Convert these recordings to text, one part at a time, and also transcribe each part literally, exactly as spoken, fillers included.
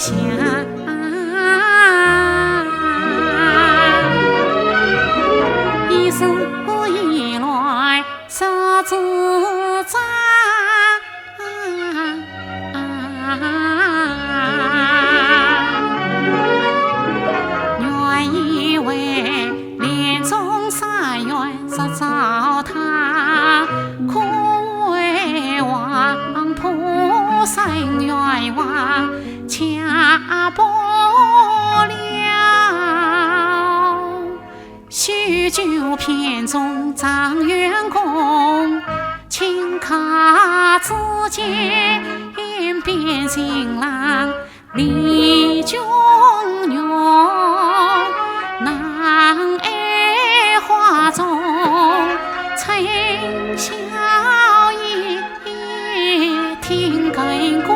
一生以来十指掌，愿意为怜中山愿实糟蹋，可为王婆伸冤枉，家破了。 许久片中状元公，顷刻之间变新郎李君荣。男爱花重，春宵夜听更鼓，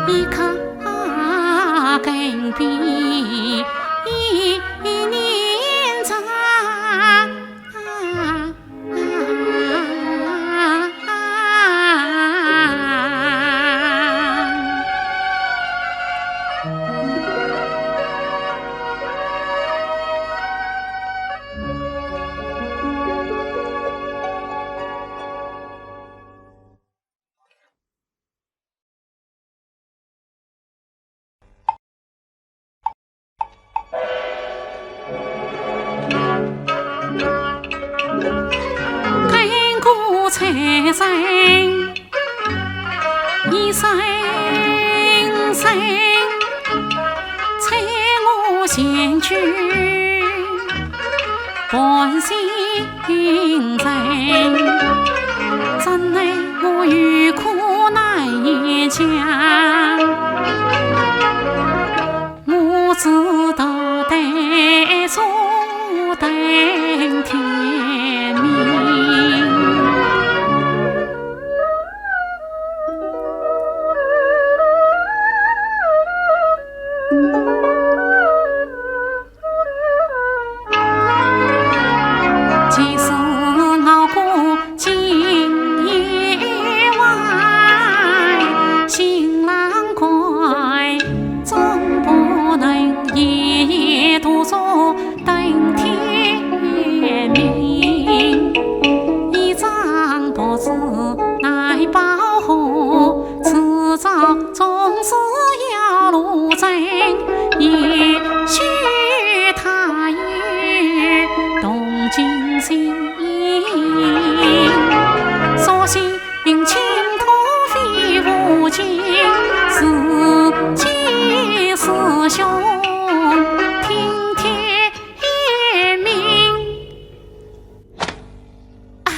一刻更比 一年长。 更鼓催人一声声，催我前去 伴新人，怎奈我有苦难言讲。我只得呆坐等天明。 其实熬过今夜晚，新郎官总不能一夜独坐等天明。一张白纸难保和，迟早 总是要落成，也许他有动情心。索性请土匪无情，自己师兄听天明。唉。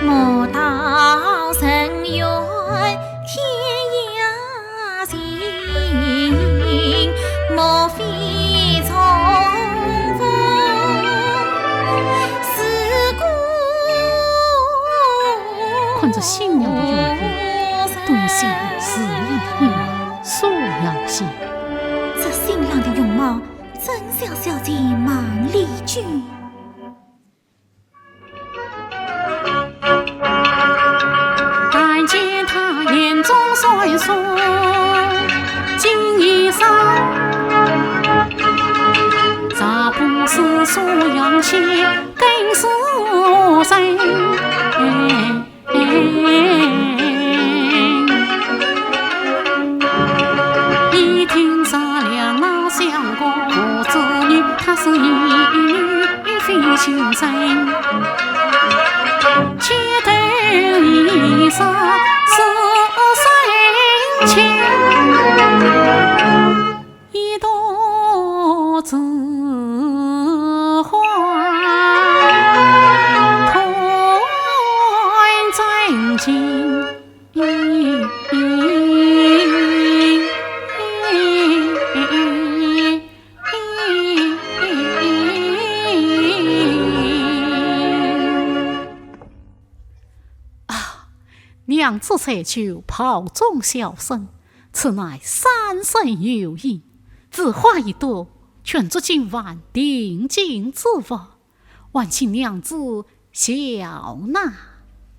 莫道人愿天涯行，莫非重逢是故。看这新娘的容颜，多像是那女儿苏小姐。 这新郎的容貌，真像小姐孟丽君。但见她眼中闪烁金银闪，若不是苏小姐，更是何人？ 一听这两老相公，我知女她是一女非亲人，且头一说是生前一度之欢。两只翠柳抛中箫声，此乃三生有幸。此花一朵，全作今晚定情之物，还请娘子笑纳。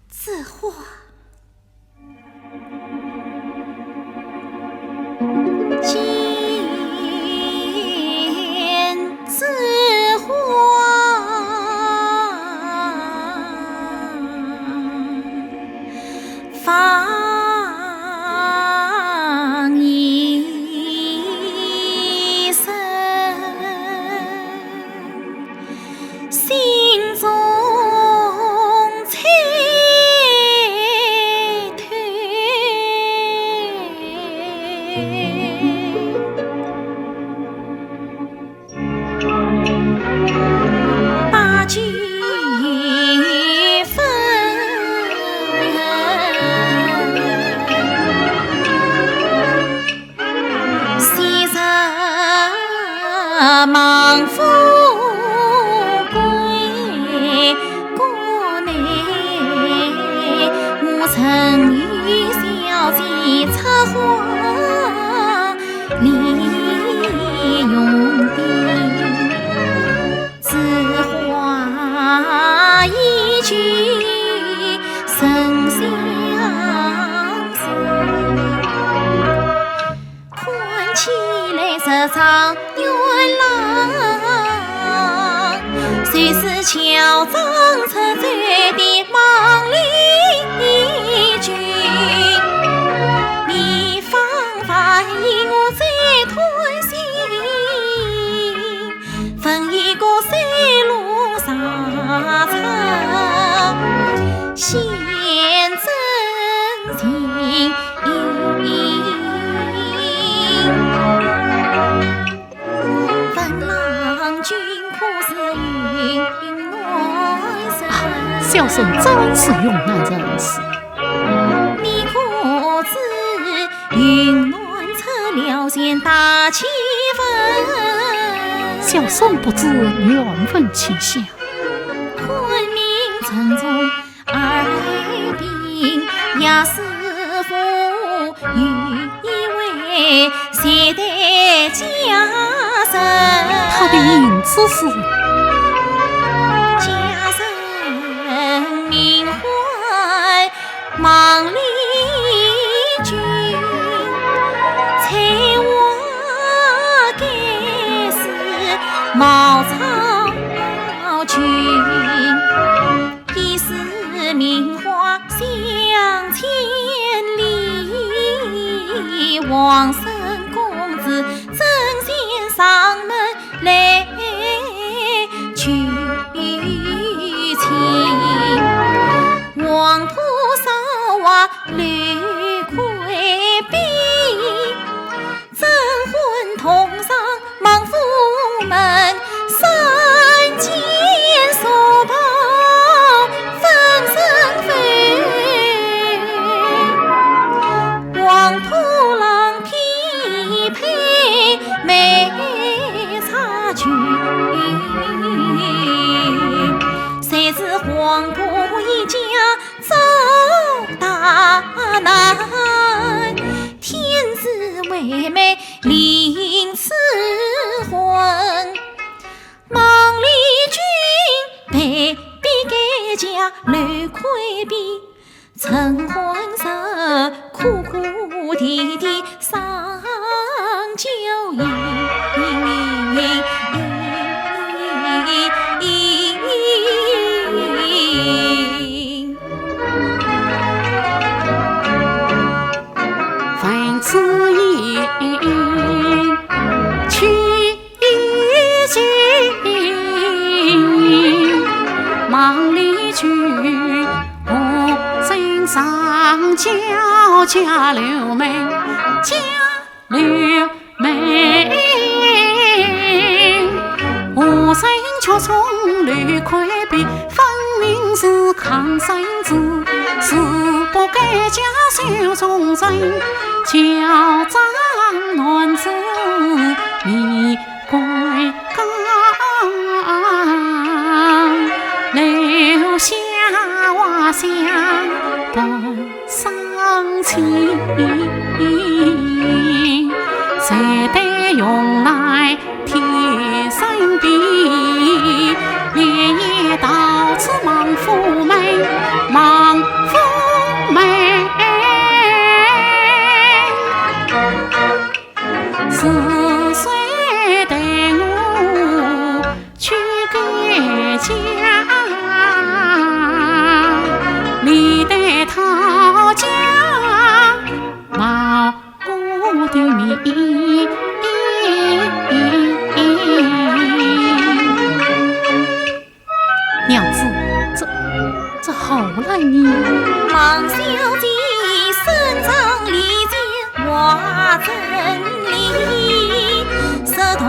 此花，今此花。 放一生，心中嗔恨。把酒分。昔日望夫归故内，我曾与小姐出花 里用的，此花依旧沉香着，看起来是状元郎，谁是乔装出走的孟丽君？你 方万一我再贪心，分一个水落石出，显真情。文郎君可是云南人？啊，小生真是云南人士。 你可知云南出了件大奇闻？小生不知，愿闻其详。昆明城中二位兵，杨师傅与一位谢旦家人。他的名字是？家人名唤 孟丽君，才华盖世貌超群，一世名花香千里，王孙公子争先上门 来求亲。黄土烧瓦楼魁壁，征婚同上孟府门，三件素袍分身分。黄土郎 匹配梅差裙，谁知黄土一家遭大难，天子为媒另赐婚，孟丽君被逼改嫁楼魁壁。 陈欢是哭哭啼啼上酒宴。恩你。孟小姐身着丽裙花整理，是洞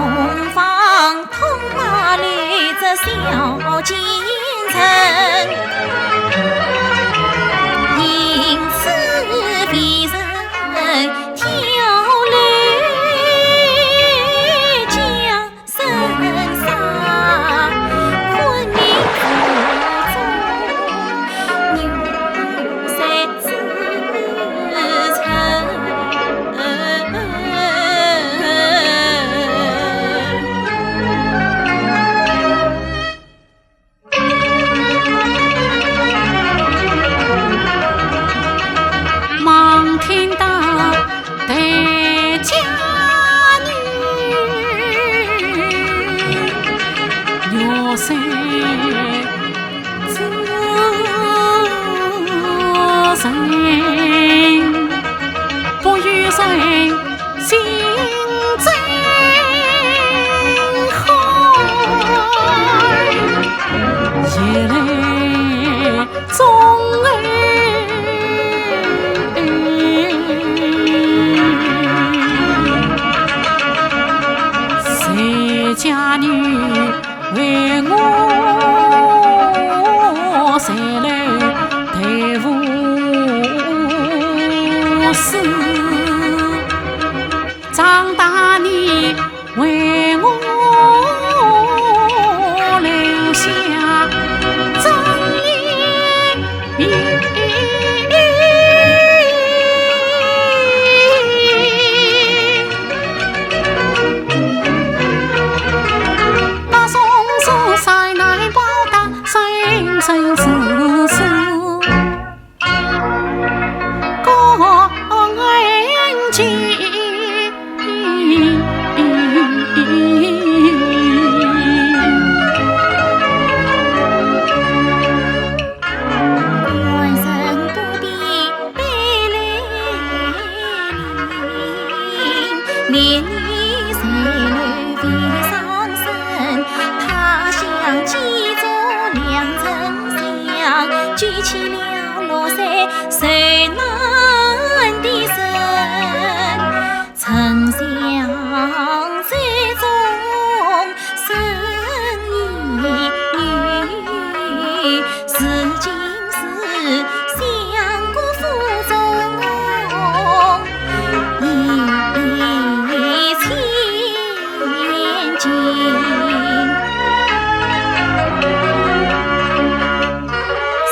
房痛骂绿着小奸臣，因此被人挑绿将 人杀，昆明府中有谁自称？忙听到待嫁女，玉扇自成，不与人 心真好，夜来总儿谁家女 为我谁来对付死？长大你为我留下真言。 官人不必悲泪淋，怜你垂泪未伤身。他乡寄作良辰祥，举起了绿衫受难的人。 丞相手中圣衣女，如今是相国府中一千金。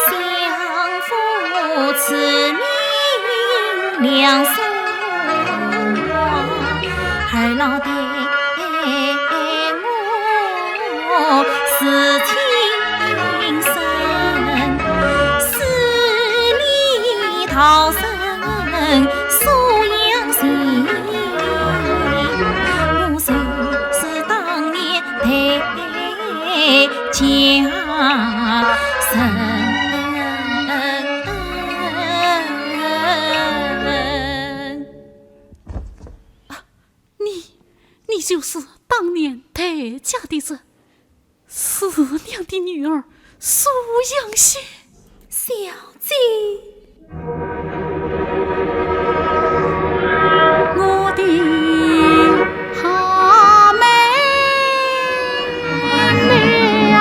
相府赐名良寿啊，二老待我是情深，十里桃花 苏阳城，我就是当年的家人。你，你就是当年待嫁的人。 四娘的女儿苏阳仙。小姐。我的好妹妹啊。